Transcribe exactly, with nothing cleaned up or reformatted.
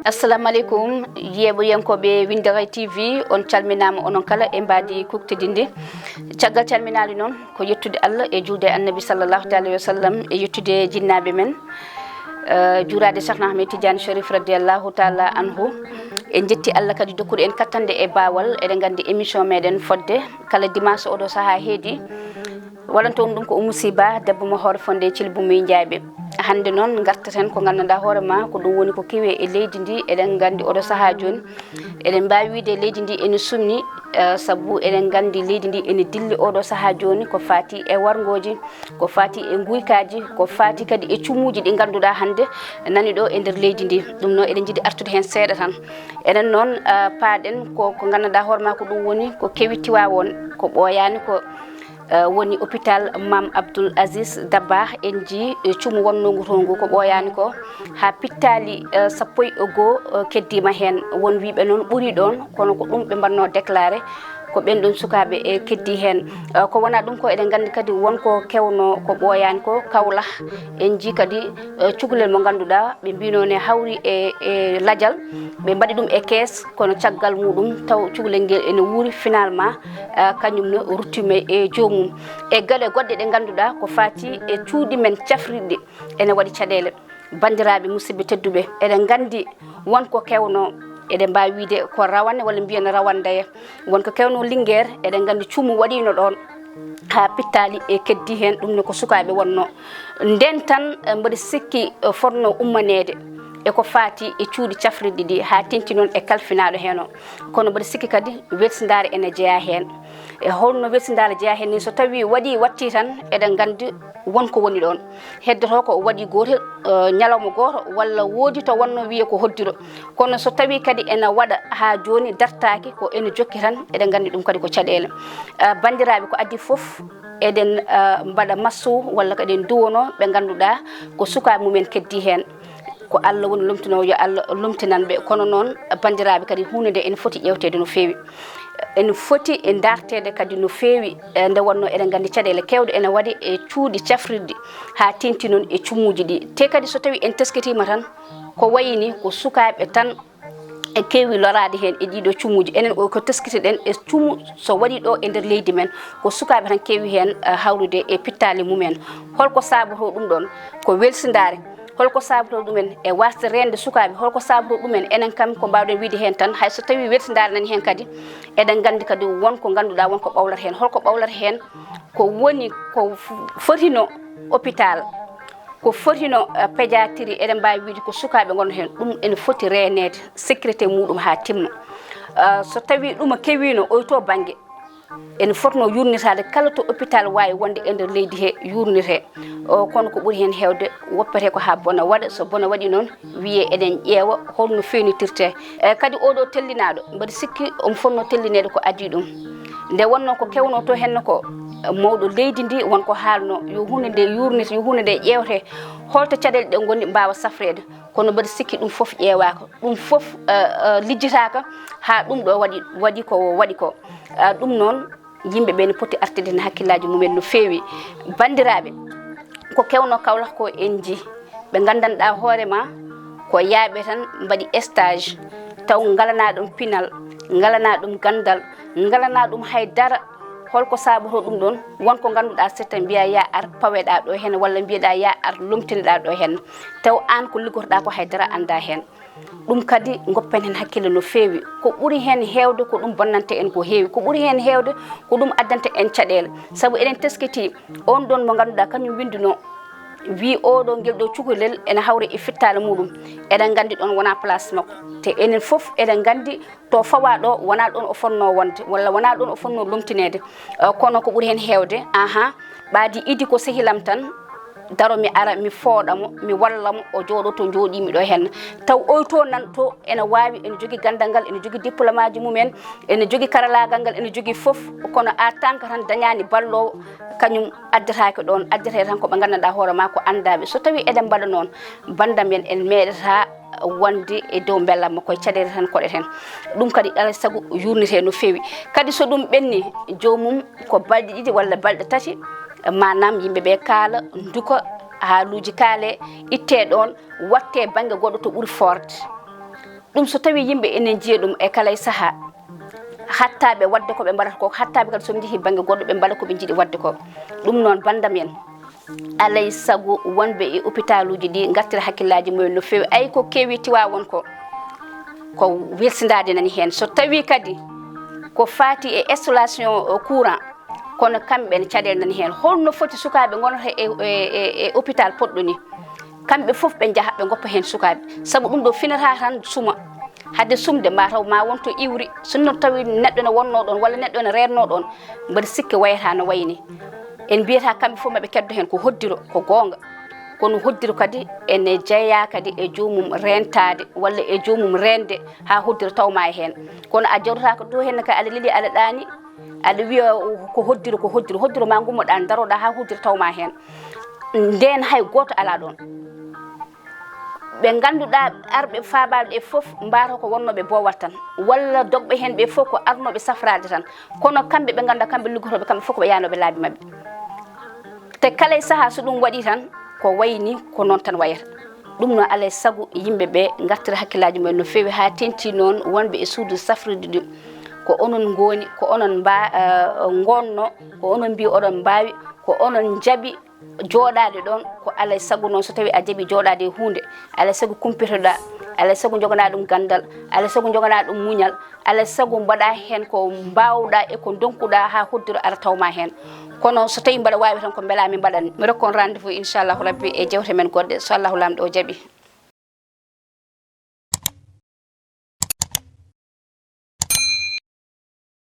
Assalamu aleykum, yeeɓoyankooɓe Winndere T V, on calminaama onon kala e mbaadi kuktidinde. Caggal calminaali noon, ko yettude Allah e juulde e Annabi sallallahu taala alayhi wa sallam e yettude jinnaaɓe men, eh, juuraade Cheikhna Ahmed Tidiane Chérif radiyallahu taala anhu. En njetti Allah kadi dokkuɗo en kattanɗe e baawal. Eɗen nganndi émission meɗen fodde kala dimanche oɗo sahaa heedi. Walanto on ɗum ko Oumou Sy Ba, debbo mo Hoore Fonde e Thilly Boumy Ndiaybé. Hannde noon ngartaten ko nganndanɗaa hoore ma, ko ɗum woni ko kewi e leydi ndi. Eɗen nganndi oɗo sahaa jooni, eɗen mbaawi wiyde leydi ndi ene sumni, eh, sabu eɗen nganndi leydi ndi ene dilli oɗo sahaa jooni ko faati e warngooji, ko faati e nguykaaji, ko faati kadi e cumuuji ɗi ngannduɗaa hannde nani ɗo e nder leydi ndi. Ɗum noon eɗen njiɗi artude heen seeɗa tan. Enen noon, eh, paaɗen ko, ko nganndanɗaa hoore ma ko ɗum woni ko kewi Tiwaawoon, ko ɓooyaani ko, eh, woni hôpital Mame Abdoul Aziz Dabakh. En njii, eh, cumu wonnongu toon ngu ko ɓooyaani ko, haa pittaali, eh, sappo e goo, eh, keddiima heen. Won wiyɓe noon ɓuri ɗoon, kono ko ɗum ɓe mbaɗnoo déclaré, ko ɓeen ɗoon sukaaɓe, eh, keddii heen. Eh, ko wonaa ɗum ko eɗen nganndi kadi won ko kewnoo ko ɓooyaani ko Kawlax. En njii kadi, eh, cukalel mo ngannduɗaa ɓe mbinoo ne hawri e, e lajal, ɓe mbaɗi ɗum e kees, kono caggal muɗum taw cukalel ngel ene wuuri, finalement, eh, kañum ne ruttiima e joomum. E geɗe goɗɗe ɗe ngannduɗaa ko faati e cuuɗi men cafrirɗi ene waɗi caɗeele. Banndiraaɓe musidɓe tedduɓe, eɗen nganndi won ko kewnoo, eɗen mbaawi wiyde ko rawane walla mbiyen rawandeye. Won ko kewnoo Linguère, eɗen nganndi cumu waɗiino ɗoon haa pittaali e keddii heen, ɗum ne ko sukaaɓe wonnoo. Ndeen tan, eh, mbeɗa sikki, eh, fotnoo ummaneede e ko faati e cuuɗi cafrirɗi ɗi, haa teeŋti noon e kalfinaaɗo heen o. Kono mbeɗa sikki kadi welsindaare ene jeyaa heen. E holno welsindaare jeyaa heen ni? So tawii waɗii, waɗtii tan, eɗen nganndi won ko woni ɗoon. Heddoto ko waɗi gootel, eh, ñalawma gooto, walla woodi to wonnoo wiyee ko hoddiro. Kono so tawii kadi ene waɗa haa jooni dartaaki, ko ene jokki tan, eɗen nganndi ɗum kadi ko caɗeele. Eh, banndiraaɓe, ko adii fof, eɗen, eh, mbaɗa massu walla ko eɗen nduwonoo ɓe ngannduɗaa ko sukaaɓe mumen keddii heen. Ko Allah woni lomtinoowo, yo Allah lomtinan ɓe. Kono noon, banndiraaɓe, kadi huunde nde ene foti ƴeewteede no feewi. Ene foti e ndaarteede kadi no feewi, eh, nde wonnoo eɗen nganndi caɗeele keewɗe ene waɗi e cuuɗi cafrirɗi, haa teeŋti noon e cumuuji ɗi. Te kadi so tawii en teskitiima tan, ko wayi ni ko sukaaɓe tan e keewi loraade heen e ɗiiɗo cumuuji. Enen o ko teskitiɗen e cumu so waɗi ɗo e nder leydi men, ko sukaaɓe tan keewi heen, eh, hawrude e pittaali mumen. Holko saabotoo ɗum ɗoon? Ko welsindaare. Holko saabotoo ɗumen e waasde reende sukaaɓe? Holko saabotoo ɗumen? Enen kam ko mbaawɗen wiyde heen tan, hay so tawii welsindaare nani heen kadi, eɗen nganndi kadi won ko ngannduɗaa won ko ɓawlata heen. Holko ɓawlata heen? Ko woni ko f-, fotino hôpital, ko fotino, eh, pédiatrie, eɗen mbaawi wiyde ko sukaaɓe ngonno heen. Ɗum ene foti reeneede, sécurité muɗum haa timma. Eh, so tawii ɗum kewiino oy to bannge, ene fotnoo yuurnitaade kala to hôpital waawi wonde e nder leydi he yuurnitee. O, kono ko ɓuri heen heewde woppetee ko haa bona waɗa. So bona waɗi noon, wiyee eɗen ƴeewa holno feewnitirtee. E, kadi oɗo tellinaaɗo, mbeɗa sikki omo fotnoo tellineede ko adii ɗum. Nde wonnoo ko kewnoo to heen ko mawɗo leydi ndi won ko haalnoo, yo huunde nde yuurnite, yo huunde nde ƴeewte, holto caɗeele ɗe ngoni mbaawa safreede. Kono mbeɗa sikki ɗum fof ƴeewaaka, ɗum fof, eh, eh, lijjitaaka haa ɗum ɗo waɗi, waɗi ko waɗi ko. Eh, ɗum noon, yimɓe ɓe ne poti artirde heen hakkillaaji mumen no feewi. Banndiraaɓe, ko kewnoo Kawlax ko en njii, ɓe nganndanɗaa hoore ma ko yaaɓe tan mbaɗi stage, taw ngalanaa ɗum pinal, ngalanaa ɗum ganndal, ngalanaa ɗum hay dara. Holko saabotoo ɗum ɗoon? Won ko ngannduɗaa, certains mbiya ya ar paweɗaa ɗo heen, walla mbiyeɗaa ya ar lomtineɗaa ɗo heen, taw aan ko liggotoɗaa ko hay dara anndaa heen. Ɗum kadi ngoppen heen hakkille no feewi. Ko ɓuri heen heewde ko ɗum bonnanta en ko heewi. Ko ɓuri heen heewde ko ɗum addanta en caɗeele. Sabu eɗen teskitii on ɗoon mo ngannduɗaa kañum winndunoo, wii oɗo ngel ɗo cukalel ene hawri e fittaale muɗum. Eɗen nganndi ɗoon wonaa place makko. Te enen fof eɗen nganndi to fawaa ɗo wonaa ɗoon o fotnoo wonde, walla wonaa ɗoon o fotnoo lomtineede. Eh, kono ko ɓuri heen heewde, aha, ɓaadi idi ko sehilam tan, daro mi ara, mi fooɗa mo, mi walla mo, o jooɗo to njooɗiimi ɗo heen. Taw oy to nan to ene waawi, ene jogii ganndal ngal, ene jogii diplôme aji mumen, ene jogii karalaagal ngal, ene jogii fof, kono en tant que tan dañaani balloowo, kañum addataake ɗoon, addatee tan ko ɓe nganndanɗaa hoore ma ko anndaaɓe. So tawii eɗen mbaɗa noon, banndam en, en meeɗataa wonde e dow mbellamma, koye caɗeele tan koɗeten. Ɗum kadi alaa e sago yuurnitee no feewi. Kadi so ɗum ɓenni, joomum ko balɗe ɗiɗi walla balɗe tati, maanaam yimɓe ɓe kaala, nduka, Haaluuji kaale, ittee ɗoon, wattee bannge goɗɗo to ɓuri foorde. Ɗum so tawii yimɓe ene njiya ɗum e kala e sahaa, hattaaɓe waɗde ko ɓe mbaɗata ko, hattaaɓe kadi so ɓe njehii bannge goɗɗo ɓe mbaɗa ko ɓe njiɗi waɗde ko. Ɗum noon, banndam en, alay sago wonɓe e opitaaluuji ɗi ngartira hakkillaaji mumen no feewi. Ay ko keewi Tiwaawoon ko, ko welsindaade nani heen. So tawii kadi ko faati e installation courant, kono kamɓe ne caɗeele nani heen. Holno foti sukaaɓe ngonata e, e, e, e hôpital poɗɗo ni? Kamɓe fof ɓe njaha, ɓe ngoppa heen sukaaɓe. Sabu ɗum ɗo finata tan suma. Hadde sumde, ma taw ma won to iwri. Sinno tawi neɗɗo ne wonnoo ɗoon, walla neɗɗo ne reennoo ɗoon, mbaɗi sikke wayata no wayi ni. En mbiyata kamɓe fof maɓe keddo heen ko hoddiro, ko goonga. Kono hoddiro kadi ene jeyaa kadi e joomum reentaade, walla e joomum reende haa hoddiro taw ma e heen. Kono a jawtata ko ɗo heen ka aɗa leli, aɗa ɗaani, aɗa wiya ko hoddiro, ko hoddiro. Hoddiro ma ngummoɗaa, ndaroɗaa haa hoddiro taw ma heen. Ndeen hay gooto alaa ɗoon. Ɓe ngannduɗaa arɓe faabaaɓe ɓe fof mbaata ko wonnooɓe boowal tan, walla dogɓe heen ɓe fof ko arnooɓe safraade tan. Kono kamɓe ɓe ngannduɗaa kamɓe liggotooɓe, kamɓe fof ko ɓe yahnooɓe laabi maɓɓe. Te kala e sahaa so ɗum waɗi tan, ko wayi ni ko noon tan wayata. Ɗum noon, alaa e sago yimɓe ɓe ngartira hakkillaaji mumen no feewi, haa teeŋti noon wonɓe e suudu safrirde ɗum. Ko onon ngooni, ko onon mba-, eh, ngonno, ko onon mbii oɗon mbaawi, ko onon njaɓi jooɗaade ɗoon. Ko alaa e sago noon, so tawii a jaɓi jooɗaade e huunde, alaa e sago kumpitoɗaa, alaa e sago njoganaa ɗum ganndal, alaa e sago njoganaa ɗum muñal, alaa e sago mbaɗaa heen ko mbaawɗaa e ko ndonkuɗaa haa hoddiro ara taw ma heen. Kono so tawii mbaɗa waawi tan, ko mbelaa mi mbaɗan. Mi rokka on rendez-vous, inchallahu rabbi, e jeewte men goɗɗe, so Allahu Laamɗo o jaɓi.